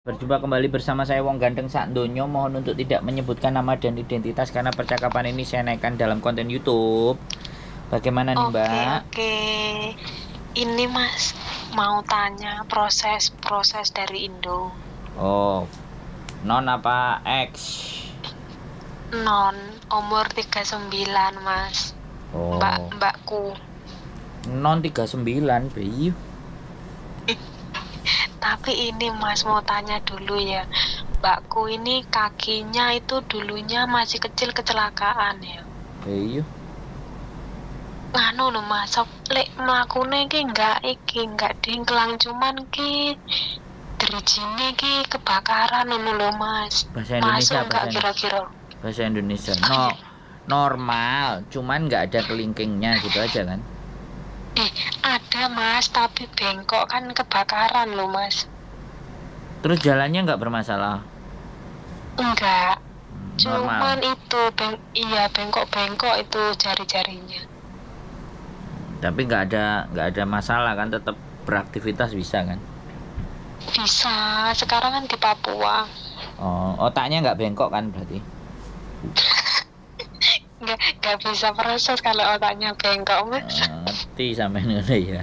Berjumpa kembali bersama saya, Wong Ganteng Sak Donyo. Mohon untuk tidak menyebutkan nama dan identitas karena percakapan ini saya naikkan dalam konten YouTube. Bagaimana nih, Oke, Mbak? oke. Ini, Mas, mau tanya proses-proses dari Indo. Oh, non apa X? Non, umur 39, Mas. Oh, Mbak, mbakku. Non 39, Bayu. Tapi ini, Mas, mau tanya dulu ya. Mbakku ini kakinya itu dulunya masih kecil kecelakaan ya. Bayu. Nganu lho, Mas, lek mlakune iki enggak dingklang, cuman ki drijine ki kebakaran ngono lho, Mas. Bahasa Indonesia, Masuk enggak bahasa kira-kira? Bahasa Indonesia. No, normal, cuman nggak ada kelingkingnya gitu aja kan? Eh, ada, Mas, tapi bengkok kan kebakaran loh, Mas. Terus jalannya nggak bermasalah? Enggak, Normal. cuman itu iya, bengkok-bengkok itu jari-jarinya. Tapi nggak ada masalah kan, tetap beraktivitas bisa kan? Bisa, sekarang kan di Papua. Oh, otaknya nggak bengkok kan berarti? Enggak bisa proses kalau otaknya bengkok, Mas. Oh, ngerti sampean ngono ya.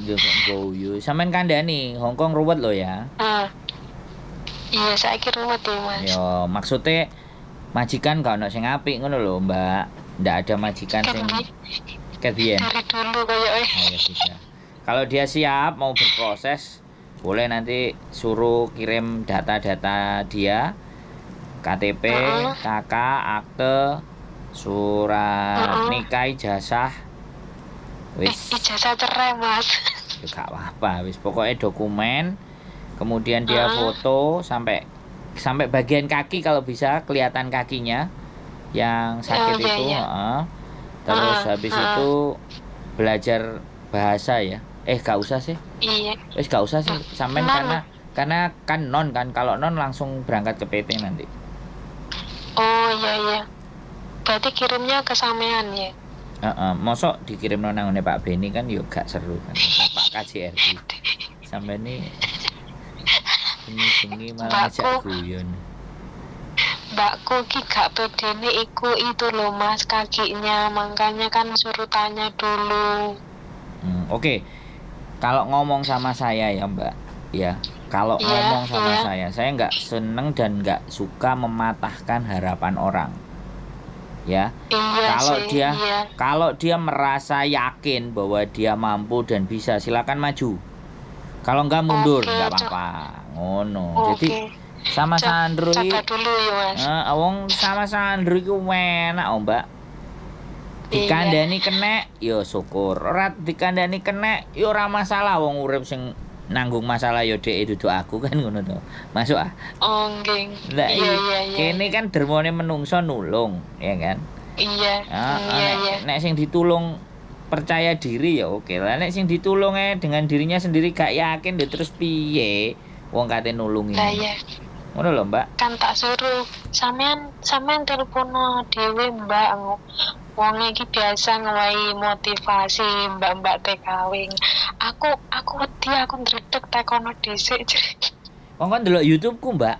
Yo kok guyu. Sampean kandhani, Hongkong ruwet lo ya. Iya, saya kira ruwet ya, Mas. Yo, maksudnya majikan gak ono sing apik ngono lho, Mbak. Ndak ada majikan sing ket biyen. Dari dulu kayaknya. Oh, ya sudah. Kalau dia siap mau berproses, boleh nanti suruh kirim data-data dia, KTP, KK, akte, surat nikah, ijazah. Wis. Ijazah cerai, Mas. Ya gak apa-apa, wis pokoknya dokumen, kemudian dia foto sampai sampai bagian kaki kalau bisa kelihatan kakinya yang sakit Oh, iya, itu, iya. heeh. Terus habis itu belajar bahasa ya. Eh, gak usah sih. Iya. Wis gak usah sih, sampean Non. karena kan non kan, kalau non langsung berangkat ke PT nanti. Oh, iya iya. Berarti kirimnya ke sampean ya? Heeh, mosok dikirim nang nggone Pak Beni kan yo gak seru kan. Pak KJRI. Sampean ini bengi-bengi malah ngajak guyon. Mbakku ki gak pedene iku itu loh, Mas, kakinya, makanya kan suruh tanya dulu. Oke. Kalau ngomong sama saya ya, Mbak, ya. Kalau ngomong sama saya nggak seneng dan nggak suka mematahkan harapan orang. Ya. Iya Kalau sih, dia iya. kalau dia merasa yakin bahwa dia mampu dan bisa, silakan maju. Kalau nggak mundur, Oke, nggak apa-apa. Ngono. Jadi sama Sandro iki Coba dulu ya, Mas. Wong sama Sandro iku enak, oh, Mbak. Dikandani kenek, ya syukur. Ora dikandani kenek, ya ora masalah, wong urip sing nanggung masalah ya dhek, duduk aku kan ngono to. Masuk ah. Oh, nggih. Lah Iya, iya, iya. kene kan dermone menungso nulung, ya kan? Iya. Ah, Iya, nek, iya. nek sing ditulung percaya diri ya oke. Lah nek sing ditulung dengan dirinya sendiri gak yakin ya terus piye? Wong kate nulungi. Lah iya. Ngono lho, Mbak. Kan tak suruh sampean sampean telepono dhewe, Mbak. Wong iki biasa ngewehi motivasi mbak-mbak TKW. Aku wedi, aku ndredeg, takono dhisik. Wong kon ndelok YouTubeku, Mbak.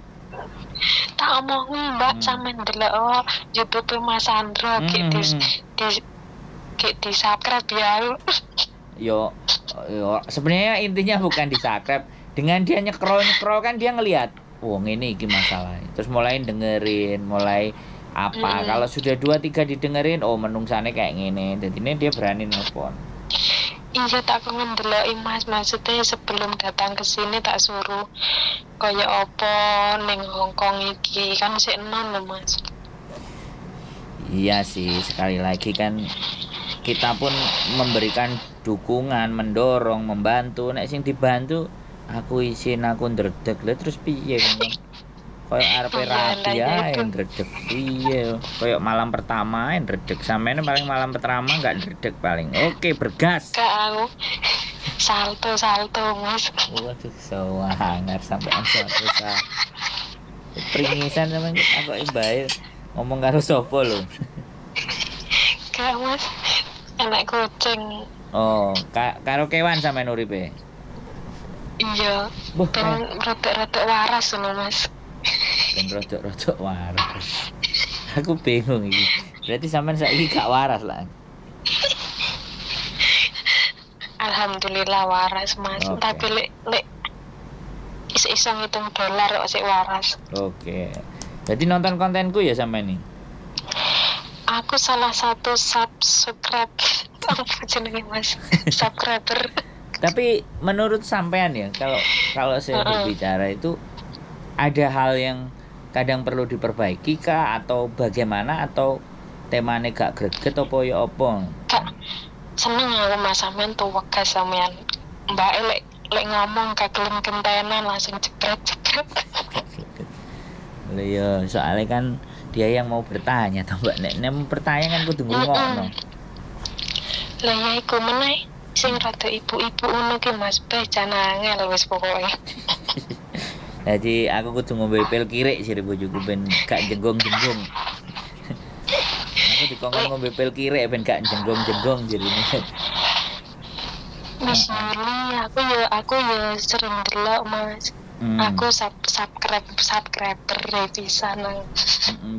Tak omongi, Mbak, sampean ndelok, oh, YouTube Mas Sandro ki di subscribe ya. Yo, yo sebenarnya intinya bukan di subscribe. Dengan dia nyekrol-nyekrol kan dia ngelihat, wong ini iki masalahnya. Terus mulai dengerin, mulai apa. Kalau sudah 2 3 didengerin, oh menungsane kayak ngene. Jadi ini dia berani nelpon. Iya, tak pengen ndeloki, Mas, maksudnya sebelum datang ke sini tak suruh kaya apa ning Hongkong iki kan sik enom lho, Mas. Iya sih, sekali lagi kan kita pun memberikan dukungan, mendorong, membantu. Nek sing dibantu aku isin, aku ndredeg. Lah terus piye kan? Koyo arepe Iya, rabi lah, iya ae itu. ndredeg piye? Koyo malam pertama ae ndredeg. Sampeyan paling malam pertama nggak ndredeg paling. Oke, bergas. Gak, aku salto-salto, Mas. Waduh, sewangar sampean salto salto. Pringisan sampean aku bae ngomong karo sapa lho? Gak, Mas. Enak kucing. Oh, karo kewan sampean uripe? Iya. Boh, Ben rodok-rodok waras ngono, Mas. Ben rodok-rodok waras. Aku bingung iki. Berarti sampean saiki gak waras lah. Alhamdulillah waras, Mas. Oke. Tapi lek lek iso-iso ngitung dolar kok sik waras. Oke. Jadi nonton kontenku ya sampean nih. Aku salah satu subscribe, apa jenenge, Mas? Subscriber. Tapi menurut sampean ya, kalau kalau saya berbicara itu ada hal yang kadang perlu diperbaiki kah atau bagaimana, atau temane gak greget apa ya apa? Gak seneng aku, Mas, sampean tuh wegas sampean. Mbak lek lek ngomong gak gelem gentenan langsung jebret jebret. Lha ya, soalnya kan dia yang mau bertanya toh, Mbak. Nek nek mau bertanya kan kudu ngrungokno. Lah ya iku meneh sing rada ibu-ibu ngono ki, Mas, beh jan angel wis pokoke. Jadi aku kudu ngombe pil kirik sih bojoku ben gak jenggung-jenggung. Aku dikongkon ngombe pil kirik ben gak jenggung-jenggung jarine. Mas Yuli, aku ya sering delok, Mas. Aku subscriber pisan nang.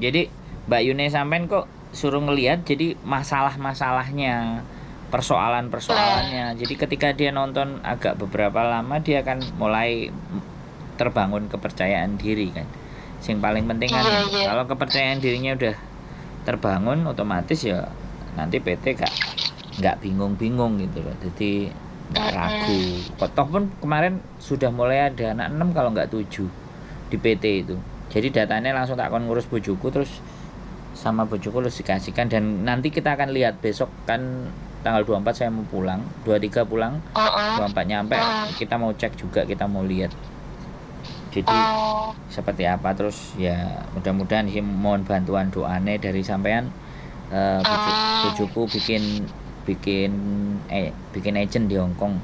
Jadi Mbak Yune sampean kok suruh ngelihat jadi masalah-masalahnya, persoalan-persoalannya. Jadi ketika dia nonton agak beberapa lama dia akan mulai terbangun kepercayaan diri kan. Yang paling penting kan Iya. kalau kepercayaan dirinya udah terbangun otomatis ya nanti PT gak nggak bingung-bingung gitu loh. Jadi nggak ragu. Kok toh pun kemarin sudah mulai ada anak 6 kalau nggak 7 di PT itu. Jadi datanya langsung tak kon ngurus bojoku, terus sama bojoku terus dikasihkan, dan nanti kita akan lihat besok kan tanggal 24 saya mau pulang, 23 pulang, 24 nyampe, kita mau cek juga, kita mau lihat. Jadi seperti apa, terus ya mudah-mudahan sih mohon bantuan doane dari sampean, bojoku bikin bikin bikin agent di Hong Kong.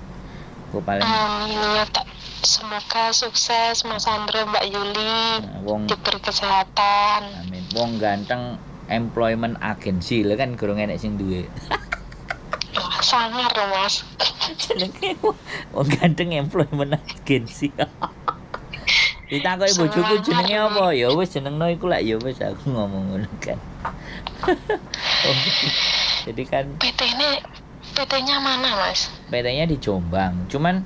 Aku paling Amin ya tak, semoga sukses Mas Andre, Mbak Yuli, wong diberi kesehatan. Amin. Wong ganteng employment agency lho kan gurung enek sing duwe. Wah, sangar loh, Mas. Jenenge wong ganteng employment agency. Ditakoki bojoku jenenge apa? Ya wis jenengno iku lah, ya wis aku ngomong ngono kan. Jadi kan PT-nya PT-nya mana, Mas? PT-nya di Jombang. Cuman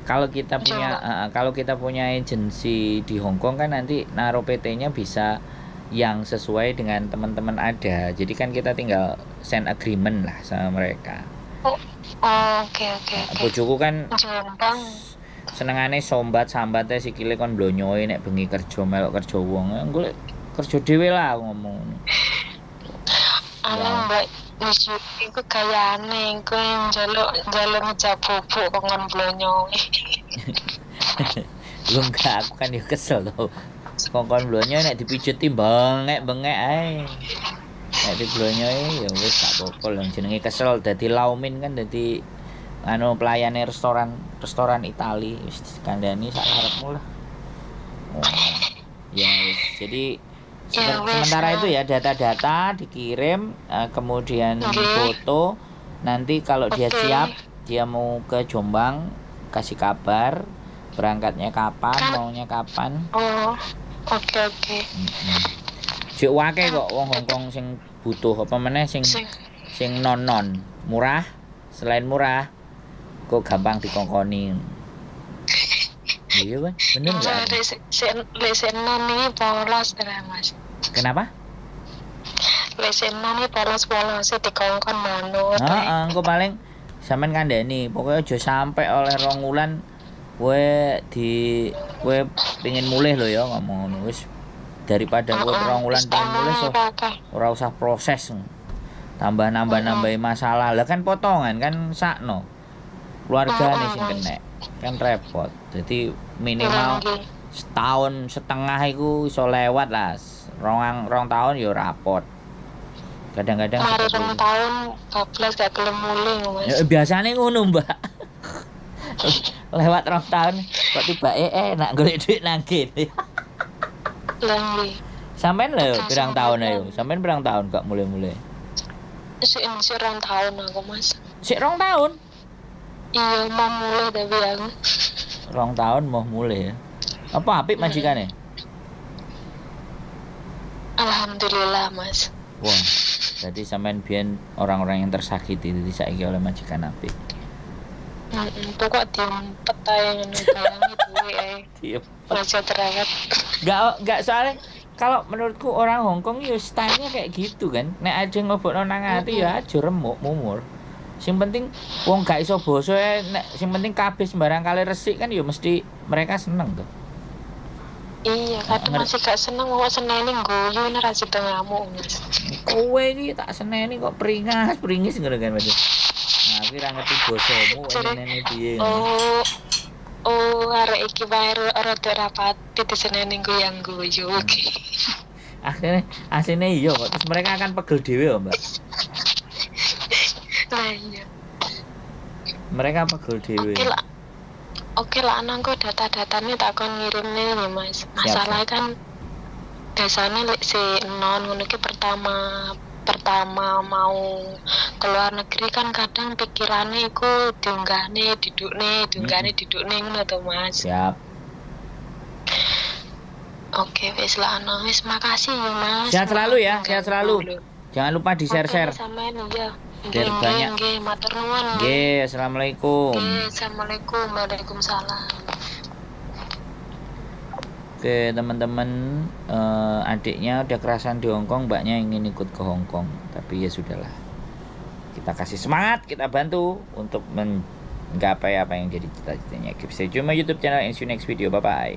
kalau kita punya kalau kita punya agensi di Hong Kong kan nanti naruh PT-nya bisa yang sesuai dengan teman-teman ada. Jadi kan kita tinggal send agreement lah sama mereka. Oh, oke. Bojoku kan Jombang. Senengane sombat sambatnya sikile kon blonyoe nek bengi kerja melok kerja wong. Golek kerja dhewe lah aku ngomong ngono. Anu, Mbak Miss Yuli iku gayane iku njaluk njaluk ngejak bubuk kok ngon blonyo. Lu enggak, aku kan ya kesel tuh. Kongkon blonyo nek dipijeti bengek-bengek ae. Nek diblonyoe ya wis gak apa-apa lah jenenge kesel dadi laumin kan, dadi anu pelayane restoran restoran Itali wis kandhani sak karepmu lah. Oh. Ya wis, jadi Ya wis, sementara nah. itu ya data-data dikirim, kemudian foto, nanti kalau dia siap dia mau ke Jombang kasih kabar berangkatnya kapan, maunya kapan. Oh, oke. Jek wake kok wong Hongkong sing butuh, apa meneh sing Sing sing non-non murah, selain murah kok gampang dikongkoni. Iya kan, bener nggak? Lek lek sik non iki polos tenan, Mas. Kenapa? Lek sik non iki polos-polos dikongkon manut. Heeh, engko paling sampean kandhani, pokoknya aja sampai oleh 2 wulan kowe di kowe pengin mulih lho ya, ngomong ngono wis, daripada kowe 2 wulan pengin mulih so ora usah proses tambah nambah nambahi masalah lah kan, potongan kan sakno keluarga nih sing kena kan repot. Jadi minimal setahun setengah iku iso lewat lah, 2 tahun ya rapot kadang-kadang Mari seperti rong itu. tahun bablas gak gelem mulih, Mas. Ya, biasanya ngono, Mbak, lewat 2 tahun kok tiba enak golek duit nang kene. Lah nggih. Sampean lho Langsung pirang tahun aja. ayo, sampean pirang tahun gak mulai-mulai? Sik sik 2 tahun aku, Mas. Sik 2 tahun. Iya, mau mulih tapi aku. 2 tahun mau mulai ya. Apa apik majikane? Alhamdulillah, Mas. Wah, jadi sampean biyen orang-orang yang tersakiti, jadi saiki oleh majikan apik. Pokok diempet ae ngono, bayangi duwe ae. Diem. Aja terawat. Enggak, soalnya kalau menurutku orang Hong Kong ya stylenya kayak gitu kan. Nek aja ngobokno nang ati ya aja remuk mumur. Sing penting wong gak iso basa e, nek sing penting kabeh sembarang kali resik kan ya mesti mereka seneng tuh. Iya, kadang masih gak seneng kok seneni guyu nek ra sida ngamuk, Mas. Kowe iki tak seneni kok pringas, pringis ngono kan Mas. Nah, aku ora ngerti basamu nyeneni piye. Oh. Oh, arek iki wae rada rapati diseneni guyang guyu. Oke. Akhirnya asline iya kok, terus mereka akan pegel dhewe kok, Mbak. Lah iya. Mereka pegel dhewe. Oke lah. Oke lah, nangko data-datanya tak kon ngirimne ya, Mas. Masalah kan biasanya lek si non ngono ki pertama pertama mau keluar negeri kan kadang pikirannya iku diunggahne, didukne, diunggahne, didukne ngono to, Mas. Siap. Oke, wis lah ana wis, makasih ya, Mas. Sehat selalu ya, sehat selalu. Jangan lupa di-share-share. Oke, sampean ya. Biar banyak. Nggih, matur nuwun. Nggih, assalamualaikum. Nggih, assalamualaikum. Waalaikumsalam. Oke, teman-teman, adiknya udah kerasan di Hong Kong, mbaknya ingin ikut ke Hong Kong, tapi ya sudahlah. Kita kasih semangat, kita bantu untuk menggapai apa yang jadi cita-citanya. Keep stay tune my YouTube channel and see you next video. Bye bye.